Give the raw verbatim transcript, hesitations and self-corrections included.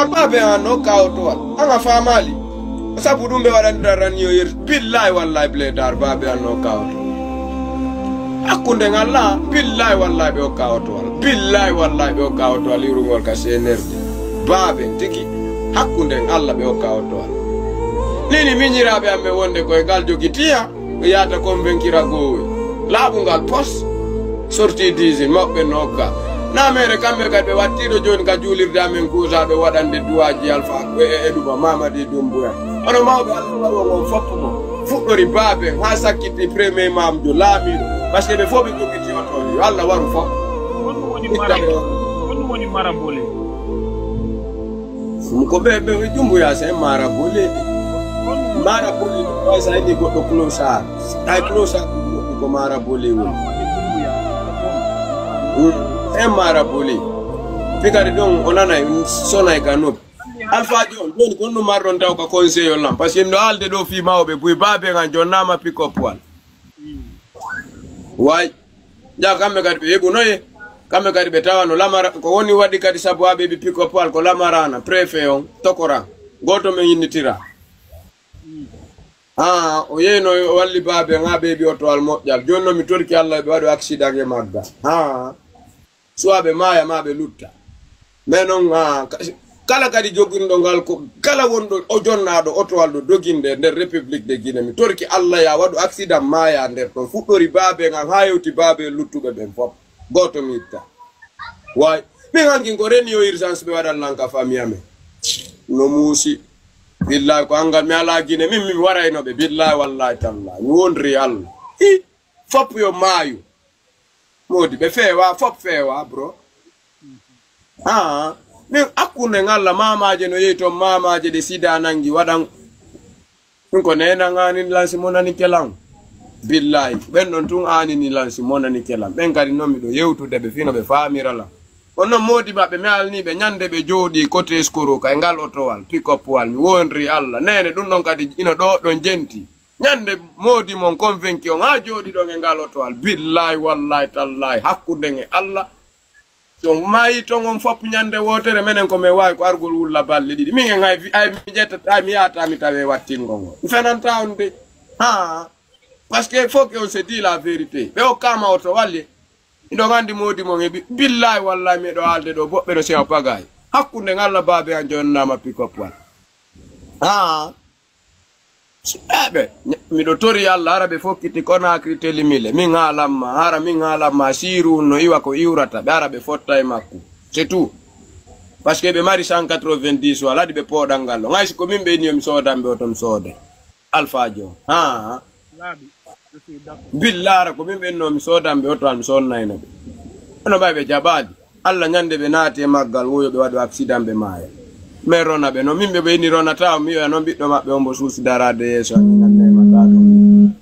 Baabe an no kawoto wal. An a faamaali. Sabu ɗum ɓe waɗandiran yo yer. Billahi wallahi Blé D'Or baabe an no kawoto. Hakkunde ngal la. Billahi wallahi ɓe o kawoto wal. Billahi wallahi ɓe o kawoto wal yurugol ka C N R D. Baabe tigi. Hakkunde en Allah ɓe o kawoto wal. Nini miñiraaɓe am ɓe wonde koye ngal jogitiya. Ɓe yahata convaincre goowe. Laaɓungal pos. Sorti disin mawɓe nokka. Na mere kamɓe kadi ɓe wattiiɗo jooni ka juulirde amen kuusa ɓe waɗande duwaaji alfa e e ɗuma mamadi dumbuya. Ono mawɓe Allah waɗo on foppu mo. Fuɗɗori baabe haa sakkiti premier mamjo laamiiɗo. Parce que ɓe fof ɓe jokkiti oto yo Allah waru fof. Honɗum woni mara? Honɗum woni mara bole? Ɗum ko ɓe ɓe jumbuya sen mara bole. Mara bole ɗum way sa inni goɗɗo clochard. Ay clochard ɗum ko mara bole woni. Mm, en mara bole. Fikari ɗon o nanay sonay ka noppi. Alpha John, joni kon ɗum marɗon taw ka conseil on lam. Parce que no alde ɗo fi mawɓe buy babe ngan jonnama pick up wal. Way. Ja kamɓe kadi ɓe heɓunoye. Kamɓe kadi ɓe tawano lamara ko woni waɗi kadi sabu ha ɓe ɓe pick up wal ko lamarana préfet on tokora. Goto men innitira. Ah, o yeyno o walli baabe nga ɓe ɓi oto al moƴƴal. Joni noon mi torki Allah ɓe waɗo accident e magga. Ah. Soit ɓe maaya ma ɓe lutta. Mais noon ah, ka- kala kadi joginɗo ngal ko kala wonɗo o jonnaɗo oto al ɗo doginde nder République de Guinée mi torki Allah ya waɗu accident maaya nder ɗon fuɗɗori baabe ngan ha yewti baabe luttuɓe ɓen fof. Goto mi itta. Way. Min hankin ko reni yo urgence ɓe waɗan lan ka famille amen. No muusi. Billahi ko angal mi ala Guinée min min warayno ɓe billahi wallahi tallahi mi wondri Allah. Hi. Fop yo maayu. Modi ɓe feewa fop feewa bro. Ah, min hakkunde ngalla mamaje no yehi toon mamaje ɗe sida nangi waɗan ɗum ko nenan anini lan si monani kelan. Billahi ɓen ɗon tun anini lan si monani kelan ɓen kadi noon miɗo yewtude ɓe fino ɓe famira lan. On noon modi maɓɓe mi alni ɓe ñande ɓe jooɗi kote eskoro kay ngal otowal pikopwal mi wondri Allah nene ɗum ɗon kadi ino ɗo ɗon jenti. Ñande modi mon convaincu on ha jooɗi ɗon e ngal otowal billahi wallahi tallahi hakkude e Allah. So maayi ton on fop ñande wootere menen ko men waawi ko argol wulla balɗe ɗiɗi min en hay ay mi ƴetta ay mi yahata mi tawe wattingol ngol mi fenanta on de. Ha. Parce que faut que on se dit la vérité ɓe okkama oto walle. Miɗo anndi moodi mon e billahi wallahi miɗo haalde ɗo boɓɓe no sewa pagaye. Hakkunde ngalla baabe an jonnama pikop wal. Ha. Eɓe miɗo tori Allah hara ɓe fokkiti konakri telimile min haalamma hara min haalamma siru no iwa ko iwrata ɓe hara ɓe fotta e makku. C'est tout. Parce que ɓe mari cent quatre-vingt-dix wal haɗi ɓe pooɗal ngal ɗo hay si ko min ɓe inni yo mi soodan ɓe oto mi soode. Alpha jo ha. Billahi hara ko min ɓe inni yo mi soodan ɓe oto an mi sonnayno ɓe. Ono ɓay ɓe jaɓaali. Allah ñande ɓe naati e maggal wo yo ɓe waɗu accident ɓe maaya. Men rona ɓe noon min ɓe ɓe ini ronata o mi wiya noon ɓiɗɗo maɓɓe on mbo suusi daraade yeeso an ina memata ɗum.